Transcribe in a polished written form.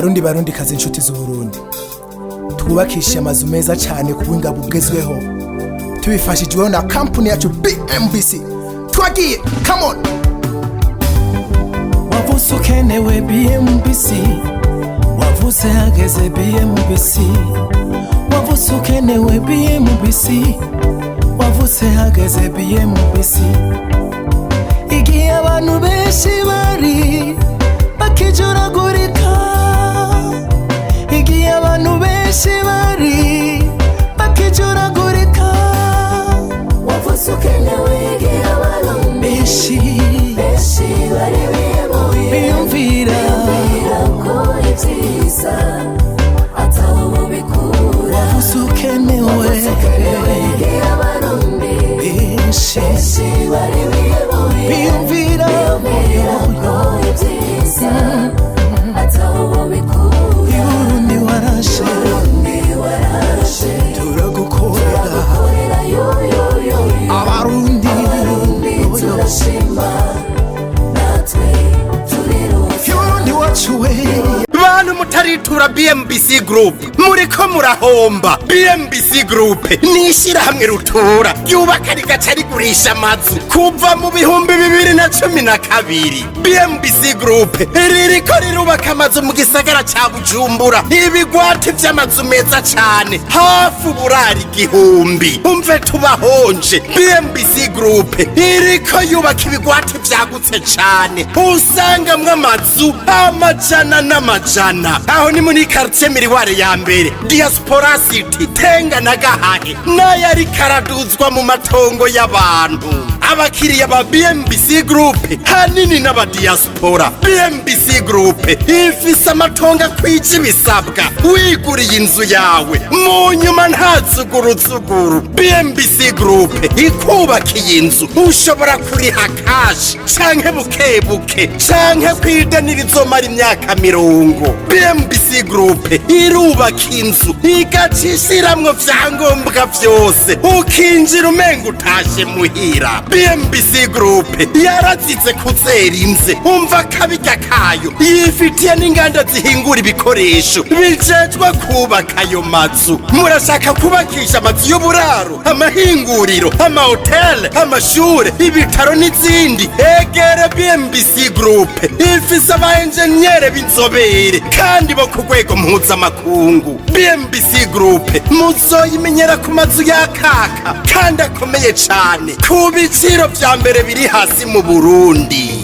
Barundi, Barundi kazi, inshuti z'Uburundi, twubakishe amazu meza cyane ku buhinga bugezweho, tubifashijweho na kampani yacu BMBC. Twagiye, come on! Wavutse ukenewe, BMBC. Wavutse hageze, BMBC. Wavutse ukenewe, BMBC. Wavutse hageze, BMBC. Igihe abantu benshi bari bakijuragurika, igihe abantu benshi bari bakijuragurika. Wavutse ukenewe, igihe Abarundi benshi benshi bari bihebuye, biyumvira biyumvira ko ibyiza ataho bubikura. Wavutse ukenewe. Wavutse ukenewe, igihe Abarundi benshi benshi bari bihebuye, biyumvira biyumvira ko ibyiza ataho bubikura. Burundi warashe. Burundi warashe. Turagukorera. Turagukorera yo yo yo yo. Abarundi. Abarundi turashima, natwe turiruta. Burundi wacu we. Bantu mutaritura BMBC Group, muriko murahomba. BMBC Group ni ishyirahamwe rutura ryubaka rigaca rigurisha amazu kuva mu 2012. BMBC Group ririko rirubaka amazu mu gisagara ca Bujumbura, ibigwati vy'amazu meza cane, hafi uburari 1000. Umve tubahonje, BMBC Group iriko yubaka ibigwati vyagutse cane, usangamwo amazu amajana n'amajana. Aho ni muri quartier Miriware ya mbere, Diaspora City, Tenga na Gahahe, n'ayo ariko araduzwa mu matongo y'abantu. Abakiriya ba BMBC Group hanini n'abadiaspora. BMBC Group ifise amatongo akwije ibisabwa, wiguriye inzu yawe mu nyuma nta zuguruzuguru. BMBC Group ikubakiye inzu, ushobora kuriha cash canke buke buke, canke kwideni rizomara imyaka 40. BMBC Group irubaka inzu igaca ishiramwo vyangombwa vyose, ukinjira umenga utashe muhira. BMBC Group yarazize kuzera inze, umva kabirya kayo, yifitiye n'inganda zihingura ibikoresho bijejwe kubaka ayo mazu. Murashaka kubakisha amazu y'uburaro, amahinguriro, amahoteli, amashure, ibitaro n'izindi? Egere BMBC Group, ifise aba enjeniyere b'inzobere kandi bo ku rwego mpuzamakungu. BMBC Group muzoyimenyera ku mazu yakaka kandi akomeye cane, ku biciro vya mbere biri hasi mu Burundi.